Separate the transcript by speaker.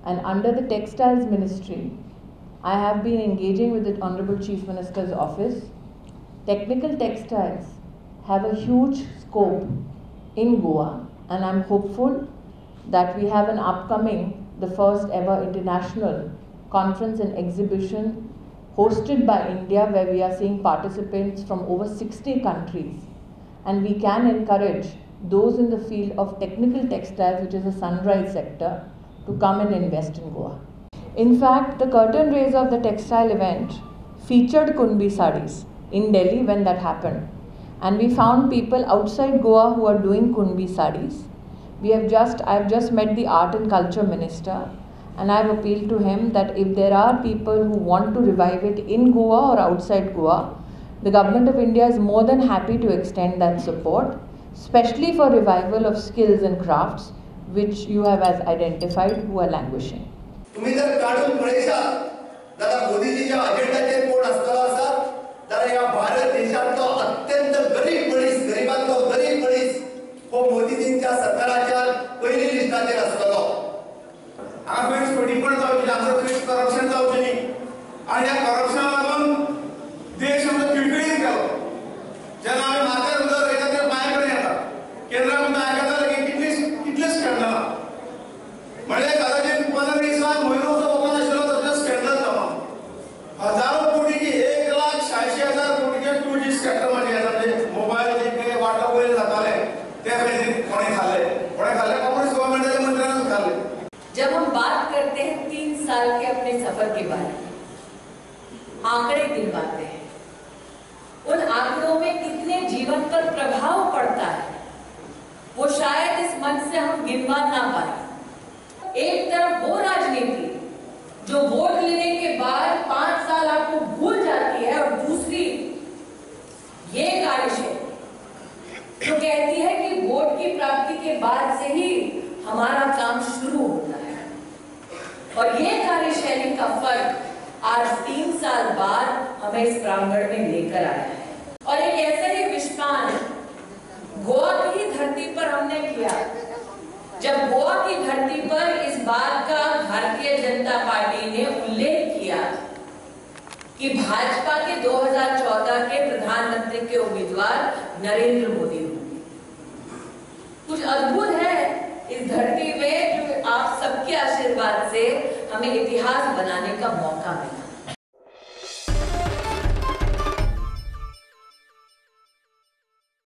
Speaker 1: And under the Textiles Ministry, I have been engaging with the Honorable Chief Minister's office. Technical textiles have a huge scope in Goa, and I'm hopeful that we have an upcoming, the first ever international conference and exhibition hosted by India, where we are seeing participants from over 60 countries, and we can encourage those in the field of technical textiles, which is a sunrise sector, to come and invest in Goa. In fact, the curtain raiser of the textile event featured Kunbi sarees in Delhi when that happened, and we found people outside Goa who are doing Kunbi sarees. I've just met the Art and Culture Minister, and I've appealed to him that if there are people who want to revive it in Goa or outside Goa, the Government of India is more than happy to extend that support, especially for revival of skills and crafts which you have as identified who are languishing.
Speaker 2: तुम्ही जर काढून पळयशात जाल्यार मोदीजीच्या अजेंडाचेर कोण आसतलो आसा जाल्यार ह्या भारत देशांतलो अत्यंत गरीब मनीस, गरिबांतलो गरीब मनीस हो मोदीजींच्या सरकाराच्या पयली लिस्टाचेर आसतलो.
Speaker 3: हांगा खंयच फटीपण जावचें न्ही, हांगा खंयच करप्शन जावचें न्ही आनी ह्या करप्शनाक लागून देश आमचो किळकिळीत गेलो. जेन्ना आमी माथ्यार उदक रोयता तें बांय कडेन येता, केंद्रा मुखार आयकता की कितले स्कॅन्डलां म्हणजे कदाचित 15 दिसान म्हयनो जो वचून आशिल्लो तसलें स्कॅन्डल जाता. हजारो कोटीची 1,86,000 कोटीचे 2G स्कॅन्डल म्हणजे येता, म्हणजे मोबायल जे कितें वांटप वयर जाताले ते खंय कोणें खाल्ले, कोणें खाल्ले काँग्रेस गव्हर्मेंटाच्या मंत्र्यानूच खाल्ले.
Speaker 4: जब हम बात करते हैं 3 साल के अपने सफर के बारे में, आंकड़े गिनवाते हैं, उन आंकड़ों में कितने जीवन पर प्रभाव पड़ता है वो शायद इस मंच से हम गिनवा ना पाए. एक तरफ वो राजनीति जो वोट लेने के बाद 5 साल आपको भूल जाती है, और दूसरी ये कार्यशैली जो कहती है कि वोट की प्राप्ति के बाद से ही हमारा काम शुरू होता है. और ये कार्यशैली का फर्क आज 3 साल बाद हमें इस प्रांगण में लेकर आया है. और एक ऐसा ही विश्वास गोवा की धरती पर हमने किया, जब गोवा की धरती पर इस बात का भारतीय जनता पार्टी ने उल्लेख किया कि भाजपा के 2014 के प्रधानमंत्री के उम्मीदवार नरेंद्र मोदी होंगे. कुछ अद्भुत है इस धरती में जो आप सबके आशीर्वाद से हमें इतिहास बनाने का मौका मिला.